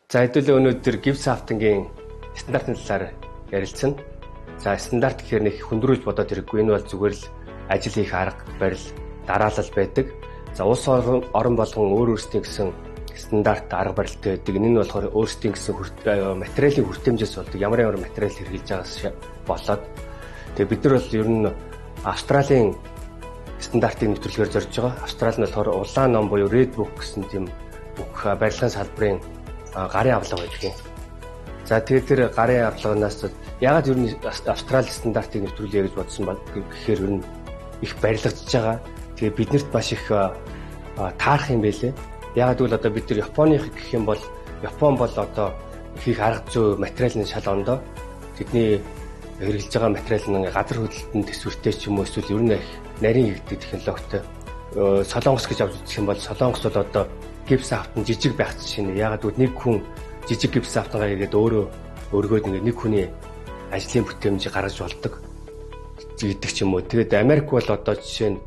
За хэдүүлээ өнөөдөр гипс хафтангийн стандартын талаар ярилцсан. За стандарт гэхээр нэг хүндрүүлж бодоод хэрэггүй. Энэ бол зүгээр л ажил хийх арга барил, дараалал байдаг. За улс орон болгон өөр өөрсдийн гэсэн стандарт арга барилтай байдаг. Энэ нь болохоор өөрсдийн гэсэн материалын хүртээмжээс болдог. Ямар ямар материал хэрэглэж байгаас болоод тэгээ бид нар бол ер нь Австралийн стандартыг нэвтрүүлэхээр зорж байгаа. Австрали нь болохоор улаан ном буюу Red Book гэсэн тийм бүх барилгын салбарын гарын авлага байдаг юм. За тэгээд тэр гарын авлаганаас ягаад ер нь Австрали стандартыг нэвтрүүлье гэж бодсон бол гэхээр ер нь их барилгадж байгаа. Тэгээд биднэрт маш их таарах юм байлээ. Ягаад гэвэл одоо бид нар Японых гэх юм бол Япон бол одоо хийх арга зүй материал нь шал ондоо. Тэдний хэрэглэж байгаа материал нь газар хөдлөлтөнд төсвөртэй ч юм уу эсвэл ер нь их нарийн хийгддэг технологитой. Солонгос гэж авч үзэх юм бол Солонгос бол одоо гипс автан жижиг байх жишээ нь. Ягаад гэвэл нэг хүн жижиг гипс автангаа хийгээд өөрөө өргөөд ингээд нэг хүний ажлын бүтээмжийг гаргаж болдог гэдэг ч юм уу. Тэгээд Америк бол одоо жишээ нь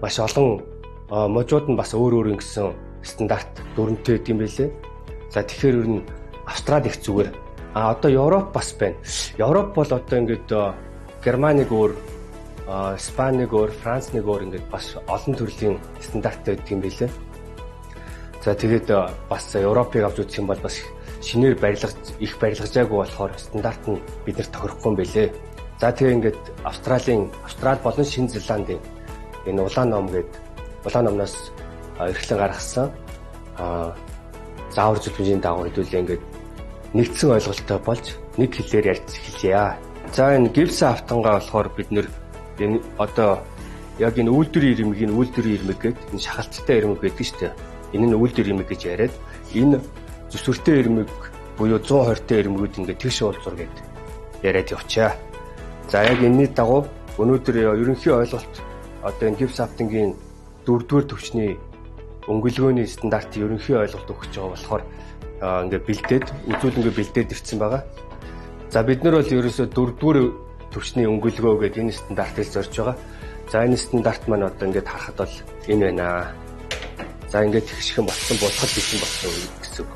маш олон мужууд нь бас өөр өөр ингэсэн стандарт дүрмтэй гэдэг юм байлээ. За тэгэхээр ер нь Австрали их зүгээр. А одоо Европ бас байна. Европ бол одоо ингээд Германыг өөр, Испаниг өөр, Францыг өөр ингээд бас олон төрлийн стандарттай байдаг юм байлээ. За тэгээд бас Европыг авч үзэх юм бол бас шинээр барилга их барилгажаагүй болохоор стандарт нь биднэрт тохирохгүй юм байлээ. За тэгээ ингээд Австрали болон Шинэ Зеландын энэ улаан ном гээд улаан номноос эрхлэн гаргасан заавар зөвлөмжийн дагуу хэдүүлээ ингээд нэгдсэн ойлголттой болж нэг хэлээр ярьж эхэлье. За энэ гипс автангаа болохоор бид нэр энэ одоо яг энэ үйлдвэрийн ирмэг, энэ үйлдвэрийн ирмэг гээд энэ шахалттай ирмэг гэдэг нь шүү дээ. Энэ нь үйлдвэр ирмэг гэж яриад энэ зүсвэртэй ирмэг буюу 120-тэй ирмэгүүд ингээд тэгш уулзуур гээд яриад явчаа. За яг энэний дагуу өнөөдөр ерөнхий ойлголт одоо энэ гипс автангийн 4-р төвчний өнгөлгөөний стандартын ерөнхий ойлголт өгч байгаа болохоор ингээд бэлдээд үзүүлэнгээ бэлдээд ирсэн байгаа. За бид нар бол ерөөсөө 4-р төвчний өнгөлгөө гэдэг энэ стандартыг зорж байгаа. За энэ стандарт маань одоо ингээд харахад бол энэ байна. За ингээд тэгшхэн болсон бутгал бэлэн болсон үе гэсэн үг.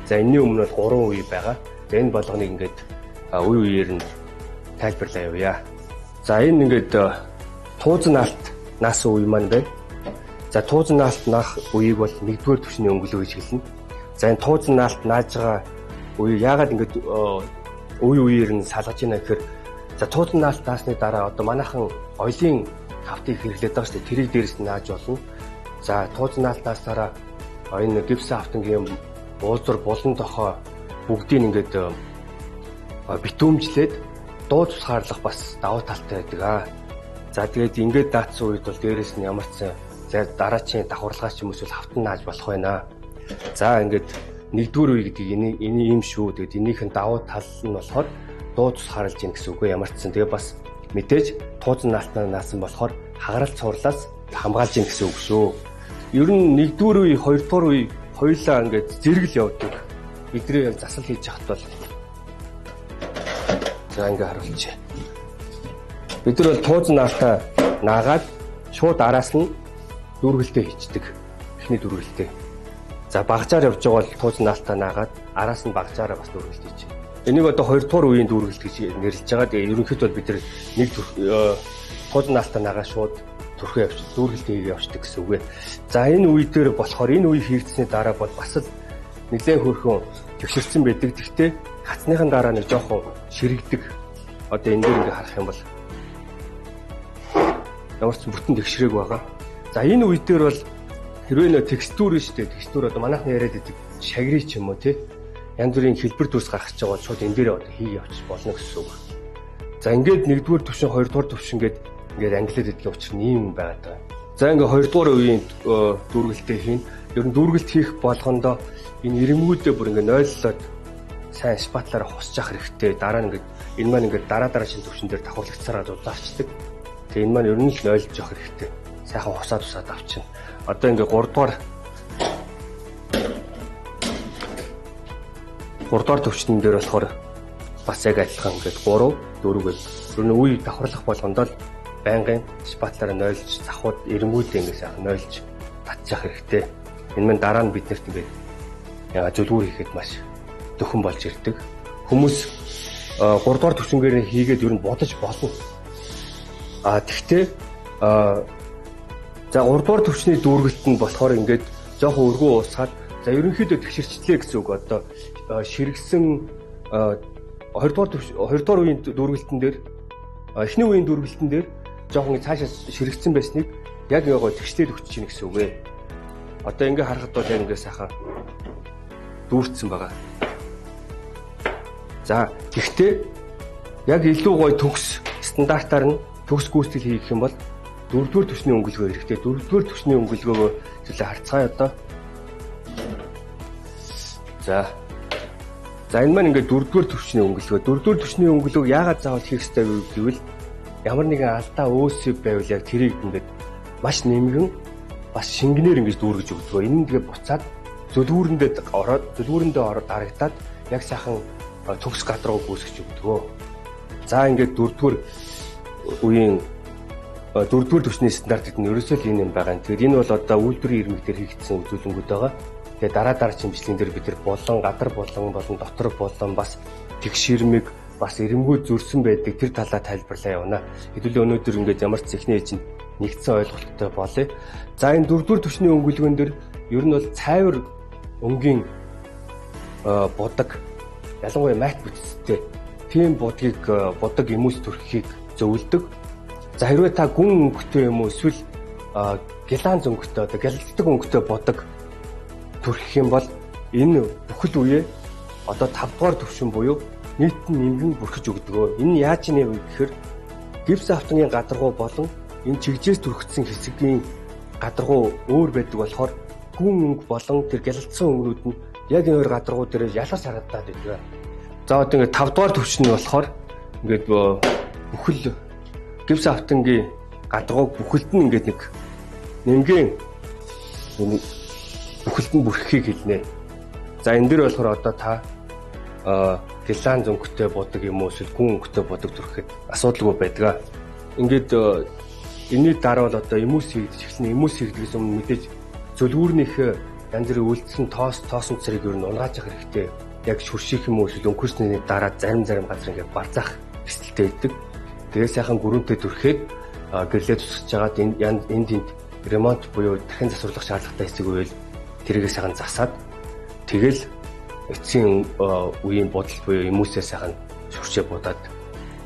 За энэний өмнө бол 3 үе байгаа. За энэ болгоныг ингээд үе үеэр нь тайлбарлаа явъя. За энэ ингээд туузан алт наасан үе маань байна. За туузан наалт наах үеийг бол 1-р түвшний өнгөлөө гэж хэлнэ. За энэ туузан наалт нааж байгаа үе яагаад ингээд үе үеэр нь салгаж байна гэхээр за туузан наалт наасны дараа одоо манайхан оёлын хавтыг хэрэглээд байгаа шүү дээ. Тэрийг дээрээс нь нааж болно. За туузан наалт нааснараа энэ гипс автангийн уулзуур булан тохоо бүгдийг ингээд битүүмжлээд дуу тусгаарлах бас давуу талтай байдаг. За тэгээд ингээд даацсан үед бол дээрээс нь ямар ч за дараачийн давхарлагаас ч юм эсвэл хавтан нааж болох байна. За ингээд 1-р үе гэдэг энэ юм шүү. Тэгээд энийх нь давуу тал нь болохоор дуу тусгаарлаж ийн гэсэн үг ээ. Ямар ч сан тэгээ бас мэдээж туузан наалтнаа наасан болохоор хагарал цуурлаас хамгаалж ийн гэсэн үг шүү. Ер нь 1-р үе, 2-р үе хоёулаа ингээд зэрэг л явдаг. Бидний яг засал хийж яхад бол за ингээд харуулчих. Бид нар бол туузан наалтаа наагаад шууд араас нь дүүргэлтээ хийчдэг. Эхний дүүргэлтээ. За багжаар явж байгаа бол туузан наалтаа наагаад араас нь багжаараа бас дүүргэлт хийж. Энийг одоо 2-р үеийн дүүргэлт гэж нэрлэж байгаа. Тэгээ ерөнхийдөө бол бид нар нэг туузан наалтаа наагаад шууд төрхөө явж дүүргэлт хийгээ явждаг гэсэн үг ээ. За энэ үе дээр болохоор энэ үе хийгдсэний дараа бол бас л нэлээд хөрхөн төвшөрсөн байдаг. Гэхдээ хацныхан дараа нэг жоохон ширэгдэг. Одоо энэ дээр ингээ харах юм бол ямар ч бүтэн тэгшрээг байгаа. За энэ үе дээр бол хэрвээ нөө текстур нь шүү дээ. Текстур одоо манайхны яриад байдаг шагрий ч юм уу тий. Янз бүрийн хэлбэр дүрс гаргаж байгаа бол шууд энэ дээр одоо хий явчих болно гэсэн үг. За ингээд 1-р түвшин, 2-р түвшин гээд ингээд англиар хэлдэг учир нь ийм байгаад байгаа. За ингээд 2-р үеийн дүүргэлтээ хийн. Ер нь дүүргэлт хийх болгондоо энэ ирмэгүүдээ бүр ингээд нойллоод сайн спатлаараа хусчих хэрэгтэй. Дараа нь ингээд энэ маань ингээд дараа дараагийн түвшин дээр давхарлагцаараа зузаарчдаг. Тэгээ энэ маань ер нь л нойлж явах хэрэгтэй. Сайхан хусаад усаад авчина. Одоо ингээд 3-р төвчнөн дээр болохоор бас яг адилхан ингээд 3, 4 гэж ер нь үе давхарлах болгондоо л байнгын спатлаараа нойлж завхууд ирмэгүүдээ ингээд сайхан нойлж татчих хэрэгтэй. Энэ маань дараа нь биднэрт ингээд яга зүлгүүр хийхэд маш дөхөн болж ирдэг. Хүмүүс 3 дугаар түвшингээр хийгээд ер нь бодож болно. А тэгтээ за 3 дугаар түвшний дүүргэлт нь болохоор ингээд жоохон өргөө уусгаад за ерөнхийдөө тэгшэрчлээ гэсэн үг. Одоо ширгсэн 2 дугаар түвш 2 дугаар үеийн дүүргэлтэн дээр эхний үеийн дүүргэлтэн дээр жоохон цаашаа ширгэгдсэн байсныг яг ингээ тэгшлээд өгч чинь гэсэн үг ээ. Одоо ингээ харахад бол яг ингээ сайхан дүүрсэн байгаа. За гэхдээ яг илүү гоё төгс стандартаар нь төгс гүйцэтгэл хийх юм бол 4-р түвшний өнгөлгөө хэрэгтэй. 4-р түвшний өнгөлгөөгөө зүйлээ харцгаая одоо. За. За энэ маань ингээд 4-р түвшний өнгөлгөө. 4-р түвшний өнгөлгөөг яагаад заавал хийх ёстой вэ гэвэл ямар нэгэн алдаа өөсөй байвал яг тэрийг ингээд маш нэмгэн бас шингэнээр ингэж дүүргэж өгдөг. Энэ нь тэгээ буцаад зүлгүүрэндээ ороод дарагдаад яг сайхан төгс гадруу гүйцэтгэж өгдөг. За ингээд 4-р үеийн 4-р түвшний стандарт гэдэг нь ерөөсөө л энэ юм байгаа. Тэгэхээр энэ бол одоо үйлдвэрийн ирмэг дээр хийгдсэн үзүүлэнгүүд байгаа. Тэгээ дараа чимжлэн дээр бид нар болон гадар болон дотор болон бас тэгш ирмэг бас ирэмгүү зөрсөн байдаг тэр талаа тайлбарлаа явна. Хэдүүлээ өнөөдөр ингээд ямар ч зэхний ээжинд нэгдсэн ойлголттой болъё. За энэ 4-р түвшний өнгөлгөн дээр ер нь бол цайвар өнгийн будаг, ялангуяа мат бүтцтэй тийм будгийг будаг эмүүс түрххийг зөвлөдөг. За хэрвээ та гүн өнгөтэй юм уу эсвэл гялаан өнгөтэй одоо гялалздаг өнгөтэй будаг түрхэх юм бол энэ бүхэл үеэ одоо 5 дугаар түвшин буюу нийт нь нэмгэн бүрхэж өгдөг. Энэ яаж нэ вэ гэхээр гипс автангийн гадаргуу болон энэ чигжээс түрхсэн хэсгийн гадаргуу өөр байдаг болохоор гүн өнгө болон тэр гялалцсан өнгөнүүд нь яг энэ хоёр гадаргуу дээр ялгарч харагдаад байдаг. За одоо ингээд 5 дугаар түвшин нь болохоор ингээд бүхэл гипс автангийн гадаргууг бүхэлд нь ингээд нэг нэмгэн бүхэлд нь бүрхэхийг хэлнэ. За энэ дэр болохоор одоо та гялаан өнгөтэй будаг юм уу эсвэл гүн өнгөтэй будаг түрхэхэд асуудалгүй байдаг. Ингээд энэний дараа бол одоо эмүүс хийгдэж эхэлнэ. Эмүүс хийгдгээс өмнө мэдээж зөлгүүрнийхээ янз бүрийн үлдсэн тоосон цэрэг ер нь унгааж явах хэрэгтэй. Яг шүрших юм уу эсвэл өнгөрсний дараа зарим газар ингээд барзаах эсэлтэй байдаг. Тэгээ сайхан гүрэнтэй түрхэд гэрлээ тусгаж жагаад энэ тэнд ремонт буюу дахин засварлах шаардлагатай хэсэг үйл тэргээ сайхан засаад тэгэл эцсийн үеийн бодол буюу эмүүсээ сайхан шүршээ будаад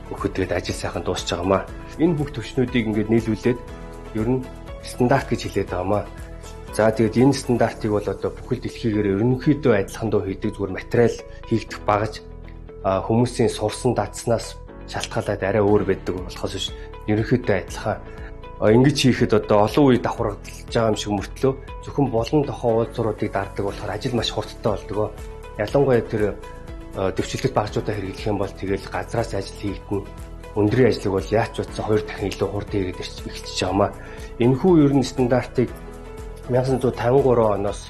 өгөхөд тэгээд ажил сайхан дуусч байгаамаа. Энэ бүх төвшнүүдийг ингээд нийлүүлээд ер нь стандарт гэж хэлээд байгаамаа. За тэгээд энэ стандартыг бол одоо бүхэл дэлхийгээр ерөнхийдөө адилхан дөө хийдэг, зүгээр материал хийгдэх багаж хүмүүсийн сурсан датснаас шалтгаалаад арай өөр байдаг болохоос биш ерөнхийдөө адилхан. Ингэж хийхэд одоо олон үе давхаргадж байгаа юм шиг мөртлөө зөвхөн болон тохоо уулзруудыг дарддаг болохоор ажил маш хурдтай болдог. Ялангуяа тэр дэвшилтэт багажуудаа хэрэглэх юм бол тэгэл газраас ажил хийгдэнэ. Өндрийн ажлыг бол яач утсан 2 дахин илүү хурдан хийгээд эхэлчихэж байгаамаа. Энэхүү ер нь стандартыг 1953 оноос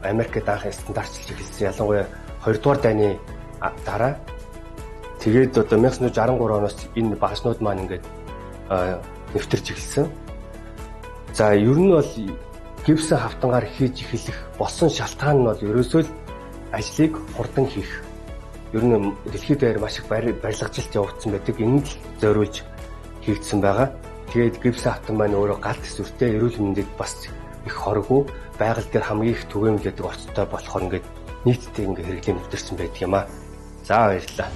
Америкт анх стандартчилж эхэлсэн. Ялангуяа 2 дугаар дайны дараа тэгээд одоо 1963 оноос энэ багажнууд маань ингээд нэвтэрч эхэлсэн. За ер нь бол гипсэн хавтангаар хийж эхлэх болсон шалтгаан нь бол ерөөсөө л ажлыг хурдан хийх. Ер нь дэлхийд даяар маш их барилгажилт явагдсан байдаг. Энд л зориулж хийгдсэн байгаа. Тэгээд гипсэн хавтан маань өөрөө гал төсвөртэй, эрүүл мэндэд бас их хоргүй, байгаль дээр хамгийн их түгээмэл гэдэг орцтой болохоор ингээд нийтдээ ингээд хэрэглээ нэвтэрсэн байдаг юм аа. За баярлалаа.